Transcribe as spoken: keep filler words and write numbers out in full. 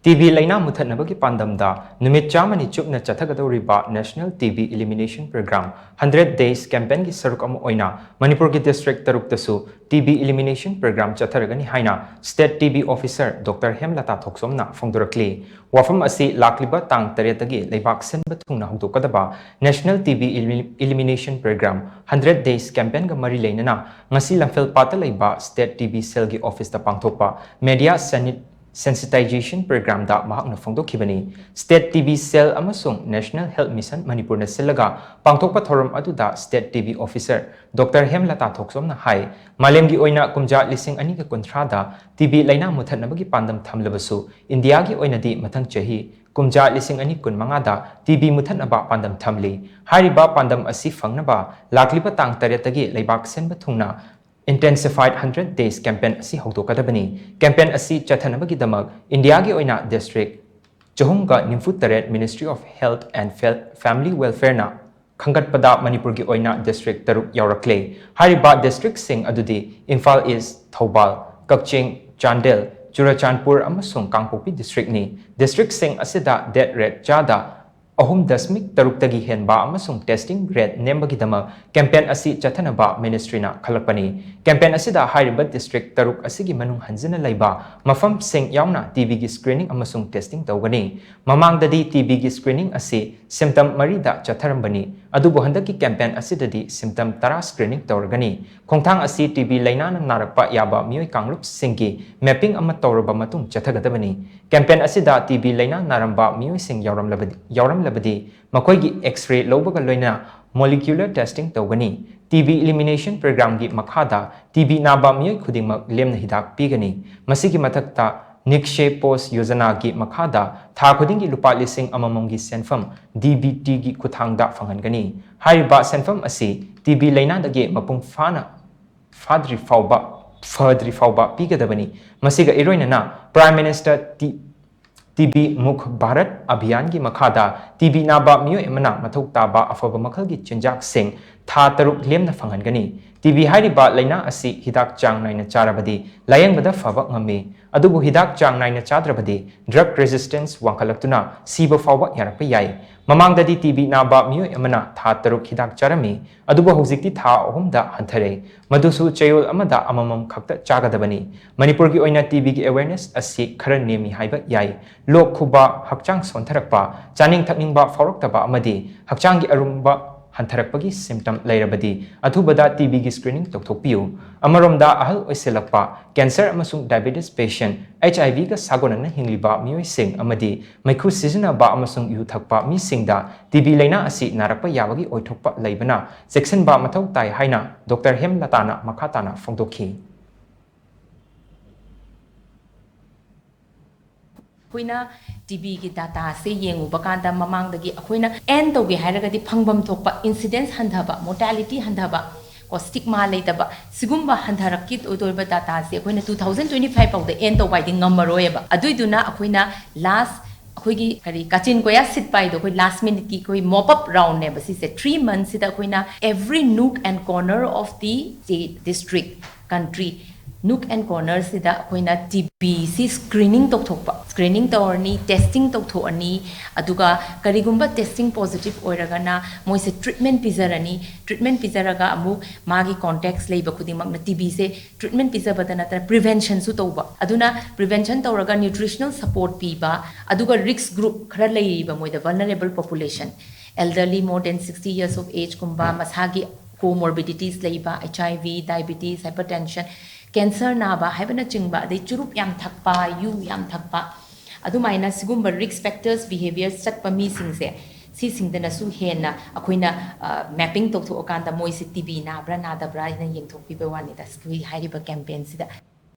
T B ꯂꯩꯅꯥ ꯃꯨꯊꯠꯅꯕꯒꯤ ꯄꯥꯟꯗꯝꯗ ꯅꯨꯃꯤꯠ ꯆꯥꯝꯃꯅꯤ ꯆꯨꯞꯅ ꯆꯠꯊꯒꯗꯧꯔꯤꯕ National T B Elimination Program hundred Days Campaignꯒꯤ ꯁꯔꯨꯛ ꯑꯃ ꯑꯣꯏꯅ ꯃꯅꯤꯄꯨꯔꯒꯤ district ꯇꯔꯨꯛꯇꯁꯨ T B Elimination Program ꯆꯠꯊꯔꯒꯅꯤ ꯍꯥꯏꯅ State T B Officer Doctor ꯍꯦꯝꯂꯇꯥ ꯊꯣꯛꯆꯣꯝꯅ ꯐꯣꯡꯗꯣꯔꯛꯂꯤ꯫ ꯋꯥꯐꯝ ꯑꯁꯤ ꯂꯥꯛꯂꯤꯕ ꯇꯥꯡ ꯇꯔꯦꯠꯇꯒꯤ ꯂꯩꯕꯥꯛ ꯁꯤꯟꯕ ꯊꯨꯡꯅ ꯍꯧꯗꯣꯛꯀꯗꯕ National T B Elimination Program hundred Days Campaignꯒ ꯃꯔꯤ ꯂꯩꯅꯅ ꯉꯁꯤ ꯂꯝꯐꯦꯜꯄꯥꯠꯇ ꯂꯩꯕ State T B Cellꯒꯤ officeꯇ ꯄꯥꯡꯊꯣꯛꯄ media sensitization programꯗ ꯃꯍꯥꯛꯅ ꯐꯣꯡꯗꯣꯛꯈꯤꯕꯅꯤ꯫ State T B Cell ꯑꯃꯁꯨꯡ National Health Mission ꯃꯅꯤꯄꯨꯔꯅ ꯁꯤꯜꯂꯒ ꯄꯥꯡꯊꯣꯛꯄ ꯊꯧꯔꯝ ꯑꯗꯨꯗ State T B Officer Doctor ꯍꯦꯝꯂꯇꯥ ꯊꯣꯛꯆꯣꯝꯅ ꯍꯥꯏ, ꯃꯥꯂꯦꯝꯒꯤ ꯑꯣꯏꯅ ꯀꯨꯝꯖꯥ ꯂꯤꯁꯤꯡ ꯑꯅꯤꯒ ꯀꯨꯟꯊ꯭ꯔꯥꯗ ꯇꯤ ꯕꯤ ꯂꯩꯅꯥ ꯃꯨꯊꯠꯅꯕꯒꯤ ꯄꯥꯟꯗꯝ ꯊꯝꯂꯕꯁꯨ, ꯏꯟꯗꯤꯌꯥꯒꯤ ꯑꯣꯏꯅꯗꯤ ꯃꯊꯪ ꯆꯍꯤ ꯀꯨꯝꯖꯥ ꯂꯤꯁꯤꯡ ꯑꯅꯤ ꯀꯨꯟꯃꯉꯥꯗ ꯇꯤ ꯕꯤ ꯃꯨꯊꯠꯅꯕ ꯄꯥꯟꯗꯝ ꯊꯝꯂꯤ꯫ ꯍꯥꯏꯔꯤꯕ ꯄꯥꯟꯗꯝ ꯑꯁꯤ ꯐꯪꯅꯕ ꯂꯥꯛꯂꯤꯕ ꯇꯥꯡ ꯇꯔꯦꯠꯇꯒꯤ ꯂꯩꯕꯥꯛ ꯁꯤꯟꯕ ꯊꯨꯡꯅ Intensified hundred Days Campaign ꯑꯁꯤ ꯍꯧꯗꯣꯛꯀꯗꯕꯅꯤ꯫ Campaign ꯑꯁꯤ ꯆꯠꯊꯅꯕꯒꯤꯗꯃꯛ ꯏꯟꯗꯤꯌꯥꯒꯤ ꯑꯣꯏꯅ district ꯆꯍꯨꯝꯒ ꯅꯤꯐꯨ ꯇꯔꯦꯠ Ministry of Health and Fel- Family Welfareꯅ ꯈꯟꯒꯠꯄꯗ ꯃꯅꯤꯄꯨꯔꯒꯤ ꯑꯣꯏꯅ district ꯇꯔꯨꯛ ꯌꯥꯎꯔꯛꯂꯦ꯫ ꯍꯥꯏꯔꯤꯕ districtꯁꯤꯡ ꯑꯗꯨꯗꯤ ꯏꯝꯐꯥꯜ East, ꯊꯧꯕꯥꯜ, ꯀꯛꯆꯤꯡ, ꯆꯥꯟꯗꯦꯜ, ꯆꯨꯔꯆꯥꯟꯄꯨꯔ ꯑꯃꯁꯨꯡ ꯀꯥꯡꯄꯣꯛꯄꯤ districtꯅꯤ꯫ Districtꯁꯤꯡ ꯑꯁꯤꯗ death rate ꯆꯥꯗ ꯑꯍꯨꯝ ꯗꯁꯃꯤꯛ ꯇꯔꯨꯛꯇꯒꯤ ꯍꯦꯟꯕ ꯑꯃꯁꯨꯡ testing rate ꯅꯦꯝꯕꯒꯤꯗꯃꯛ campaign ꯑꯁꯤ ꯆꯠꯊꯅꯕ ministryꯅ ꯈꯜꯂꯛꯄꯅꯤ꯫ Campaign ꯑꯁꯤꯗ ꯍꯥꯏꯔꯤꯕ district ꯇꯔꯨꯛ ꯑꯁꯤꯒꯤ ꯃꯅꯨꯡ ꯍꯟꯖꯤꯟꯅ ꯂꯩꯕ ꯃꯐꯝꯁꯤꯡ ꯌꯥꯎꯅ ꯇꯤ ꯕꯤꯒꯤ screening ꯑꯃꯁꯨꯡ testing ꯇꯧꯒꯅꯤ꯫ ꯃꯃꯥꯡꯗꯗꯤ ꯇꯤ ꯕꯤꯒꯤ screening ꯑꯁꯤ symptom ꯃꯔꯤꯗ ꯆꯠꯊꯔꯝꯕꯅꯤ, ꯑꯗꯨꯕꯨ ꯍꯟꯗꯛꯀꯤ campaign ꯑꯁꯤꯗꯗꯤ symptom ꯇꯔꯥ screening ꯇꯧꯔꯒꯅꯤ꯫ ꯈꯣꯡꯊꯥꯡ ꯑꯁꯤ ꯇꯤ ꯕꯤ ꯂꯩꯅꯥꯅ ꯅꯥꯔꯛꯄ ꯌꯥꯕ ꯃꯤꯑꯣꯏ ꯀꯥꯡꯂꯨꯞꯁꯤꯡꯒꯤ mapping ꯑꯃ ꯇꯧꯔꯕ ꯃꯇꯨꯡ ꯆꯠꯊꯒꯗꯕꯅꯤ꯫ Campaign ꯑꯁꯤꯗ ꯇꯤ ꯕꯤ ꯂꯩꯅꯥ ꯅꯥꯔꯝꯕ ꯃꯤꯑꯣꯏꯁꯤꯡ ꯌꯥꯎꯔꯝꯂꯕꯗꯤ, ꯌꯥꯎꯔꯝꯂꯕꯗꯤ ꯃꯈꯣꯏꯒꯤ X-ray ꯂꯧꯕꯒ ꯂꯣꯏꯅꯅ molecular testing ꯇꯧꯒꯅꯤ꯫ ꯇꯤ ꯕꯤ elimination programꯒꯤ ꯃꯈꯥꯗ ꯇꯤ ꯕꯤ ꯅꯥꯕ ꯃꯤꯑꯣꯏ ꯈꯨꯗꯤꯡꯃꯛ ꯂꯦꯝꯅ ꯍꯤꯗꯥꯛ ꯄꯤꯒꯅꯤ꯫ ꯃꯁꯤꯒꯤ ꯃꯊꯛꯇ Nikshay Posh Yojanagi ꯃꯈꯥꯗ ꯊꯥ ꯈꯨꯗꯤꯡꯒꯤ ꯂꯨꯄꯥ ꯂꯤꯁꯤꯡ ꯑꯃꯃꯝꯒꯤ ꯁꯦꯟꯐꯝ ꯗꯤ ꯕꯤ ꯇꯤꯒꯤ ꯈꯨꯠꯊꯥꯡꯗ ꯐꯪꯍꯟꯒꯅꯤ꯫ ꯍꯥꯏꯔꯤꯕ ꯁꯦꯟꯐꯝ ꯑꯁꯤ ꯇꯤ ꯕꯤ ꯂꯩꯅꯥꯗꯒꯤ ꯃꯄꯨꯡ ꯐꯥꯅ ꯐꯥꯗ꯭ꯔꯤ ꯐꯥꯎꯕ, ꯐꯗ꯭ꯔꯤ ꯐꯥꯎꯕ ꯄꯤꯒꯗꯕꯅꯤ꯫ ꯃꯁꯤꯒ ꯏꯔꯣꯏꯅꯅ Prime Minister T-, T B Mukt Bharat Abhiyanꯒꯤ ꯃꯈꯥꯗ ꯇꯤ ꯕꯤ ꯅꯥꯕ ꯃꯤꯑꯣꯏ ꯑꯃꯅ ꯃꯊꯧ ꯇꯥꯕ ꯑꯐꯕ ꯃꯈꯜꯒꯤ ꯆꯤꯟꯖꯥꯛꯁꯤꯡ ꯊꯥ ꯇꯔꯨꯛ ꯂꯦꯝꯅ ꯐꯪꯍꯟꯒꯅꯤ꯫ ꯇꯤ ꯕꯤ ꯍꯥꯏꯔꯤꯕ ꯂꯥꯏꯅꯥ ꯑꯁꯤ ꯍꯤꯗꯥꯛ ꯆꯥꯡ ꯅꯥꯏꯅ ꯆꯥꯔꯕꯗꯤ ꯂꯥꯌꯦꯡꯕꯗ ꯐꯕ ꯉꯝꯃꯤ, ꯑꯗꯨꯕꯨ ꯍꯤꯗꯥꯛ ꯆꯥꯡ ꯅꯥꯏꯅ ꯆꯥꯗ꯭ꯔꯕꯗꯤ drug resistance ꯋꯥꯡꯈꯠꯂꯛꯇꯨꯅ ꯁꯤꯕ ꯐꯥꯎꯕ ꯌꯥꯔꯛꯄ ꯌꯥꯏ꯫ ꯃꯃꯥꯡꯗꯗꯤ ꯇꯤ ꯕꯤ ꯅꯥꯕ ꯃꯤꯑꯣꯏ ꯑꯃꯅ ꯊꯥ ꯇꯔꯨꯛ ꯍꯤꯗꯥꯛ ꯆꯥꯔꯝꯃꯤ, ꯑꯗꯨꯕꯨ ꯍꯧꯖꯤꯛꯇꯤ ꯊꯥ ꯑꯍꯨꯝꯗ ꯍꯟꯊꯔꯦ꯫ ꯃꯗꯨꯁꯨ ꯆꯌꯣꯜ ꯑꯃꯗ ꯑꯃꯃꯝ ꯈꯛꯇ ꯆꯥꯒꯗꯕꯅꯤ꯫ ꯃꯅꯤꯄꯨꯔꯒꯤ ꯑꯣꯏꯅ ꯇꯤ ꯕꯤꯒꯤ awareness ꯑꯁꯤ ꯈꯔ ꯅꯦꯝꯃꯤ ꯍꯥꯏꯕ ꯌꯥꯏ꯫ ꯂꯣꯛ ꯈꯨꯕ, ꯍꯛꯆꯥꯡ ꯁꯣꯟꯊꯔꯛꯄ, ꯆꯥꯅꯤꯡ ꯊꯛꯅꯤꯡꯕ ꯐꯥꯎꯔꯛꯇꯕ ꯑꯃꯗꯤ ꯍꯛꯆꯥꯡꯒꯤ ꯑꯔꯨꯝꯕ ꯍꯟꯊꯔꯛꯄꯒꯤ symptom ꯂꯩꯔꯕꯗꯤ ꯑꯊꯨꯕꯗ ꯇꯤ ꯕꯤꯒꯤ screening ꯇꯧꯊꯣꯛꯄꯤꯌꯨ꯫ ꯑꯃꯔꯣꯝꯗ ꯑꯍꯜ ꯑꯣꯏꯁꯤꯜꯂꯛꯄ, cancer ꯑꯃꯁꯨꯡ diabetes patient, H I Vꯒ ꯁꯥꯒꯣꯟꯅꯅ ꯍꯤꯡꯂꯤꯕ ꯃꯤꯑꯣꯏꯁꯤꯡ ꯑꯃꯗꯤ ꯃꯩꯈꯨ ꯁꯤꯖꯤꯟꯅꯕ ꯑꯃꯁꯨꯡ ꯌꯨ ꯊꯛꯄ ꯃꯤꯁꯤꯡꯗ ꯇꯤ ꯕꯤ ꯂꯥꯏꯅꯥ ꯑꯁꯤ ꯅꯥꯔꯛꯄ ꯌꯥꯕꯒꯤ ꯑꯣꯏꯊꯣꯛꯄ ꯂꯩꯕꯅ ꯆꯦꯛꯁꯤꯟꯕ ꯃꯊꯧ ꯇꯥꯏ ꯍꯥꯏꯅ ꯗꯣꯛꯇꯔ ꯍꯦꯝꯂꯇꯥꯅ ꯃꯈꯥ ꯇꯥꯅ ꯐꯣꯡꯗꯣꯛꯈꯤ꯫ ꯑꯩꯈꯣꯏꯅ ꯇꯤ ꯕꯤꯒꯤ dataꯁꯦ ꯌꯦꯡꯉꯨꯕ ꯀꯥꯟꯗ ꯃꯃꯥꯡꯗꯒꯤ ꯑꯩꯈꯣꯏꯅ end ꯇꯧꯒꯦ ꯍꯥꯏꯔꯒꯗꯤ ꯐꯪꯐꯝ ꯊꯣꯛꯄ incidence ꯍꯟꯊꯕ, mortality ꯍꯟꯊꯕ, ꯀꯣ, stigma ꯂꯩꯇꯕ, ꯁꯤꯒꯨꯝꯕ ꯍꯟꯊꯔꯛꯈꯤꯗꯣꯏꯕ dataꯁꯦ ꯑꯩꯈꯣꯏꯅ two thousand twenty five ꯐꯥꯎꯗ end ꯇꯧꯕ ꯍꯥꯏꯗꯤ ꯉꯝꯃꯔꯣꯏꯕ꯫ ꯑꯗꯨꯏꯗꯨꯅ ꯑꯩꯈꯣꯏꯅ last ꯑꯩꯈꯣꯏꯒꯤ ꯀꯔꯤ ꯀꯥꯆꯤꯟ ꯀꯣꯌꯥ ꯁꯤꯠꯄ ꯍꯥꯏꯗꯣ ꯑꯩꯈꯣꯏ last minuteꯀꯤ ꯑꯩꯈꯣꯏ mop up roundꯅꯦꯕ ꯁꯤꯁꯦ꯫ Three monthsꯁꯤꯗ ꯑꯩꯈꯣꯏꯅ every nook and corner of the state, district, country, nook and cornerꯁꯤꯗ ꯑꯩꯈꯣꯏꯅ ꯇꯤ ꯕꯤꯁꯤ screening ꯇꯧꯊꯣꯛꯄ, screening ꯇꯧꯔꯅꯤ, testing ꯇꯧꯊꯣꯛꯑꯅꯤ, ꯑꯗꯨꯒ ꯀꯔꯤꯒꯨꯝꯕ testing positive ꯑꯣꯏꯔꯒꯅ ꯃꯣꯏꯁꯦ treatment ꯄꯤꯖꯔꯅꯤ꯫ Treatment ꯄꯤꯖꯔꯒ ꯑꯃꯨꯛ ꯃꯥꯒꯤ contacts ꯂꯩꯕ ꯈꯨꯗꯤꯡꯃꯛꯅ ꯇꯤ ꯕꯤꯁꯦ treatment ꯄꯤꯖꯕꯗ ꯅꯠꯇꯅ preventionꯁꯨ ꯇꯧꯕ꯫ ꯑꯗꯨꯅ prevention ꯇꯧꯔꯒ nutritional support ꯄꯤꯕ, ꯑꯗꯨꯒ risk group ꯈꯔ ꯂꯩꯔꯤꯕ ꯃꯣꯏꯗ vulnerable population, elderly, more than sixty years of ageꯀꯨꯝꯕ, ꯃꯁꯥꯒꯤ comorbidities ꯂꯩꯕ, H I V, diabetes, hypertension, cancer ꯅꯥꯕ ꯍꯥꯏꯕꯅꯆꯤꯡꯕ, ꯑꯗꯩ ꯆꯨꯔꯨꯞ ꯌꯥꯝ ꯊꯛꯄ, ꯌꯨ ꯌꯥꯝ ꯊꯛꯄ, ꯑꯗꯨꯃꯥꯏꯅ ꯁꯤꯒꯨꯝꯕ risk factors behaviors ꯆꯠꯄ ꯃꯤꯁꯤꯡꯁꯦ, ꯁꯤꯁꯤꯡꯗꯅꯁꯨ ꯍꯦꯟꯅ ꯑꯩꯈꯣꯏꯅ, ꯑ, mapping ꯇꯧꯊꯣꯛꯑꯀꯥꯟꯗ ꯃꯣꯏꯁꯦ ꯇꯤ ꯕꯤ ꯅꯥꯕ꯭ꯔꯥ ꯅꯥꯗꯕ꯭ꯔꯥ ꯍꯥꯏꯅ ꯌꯦꯡꯊꯣꯛꯄꯤꯕ ꯋꯥꯅꯤꯗ ꯑꯩꯈꯣꯏ ꯍꯥꯏꯔꯤꯕ campaignꯁꯤꯗ꯫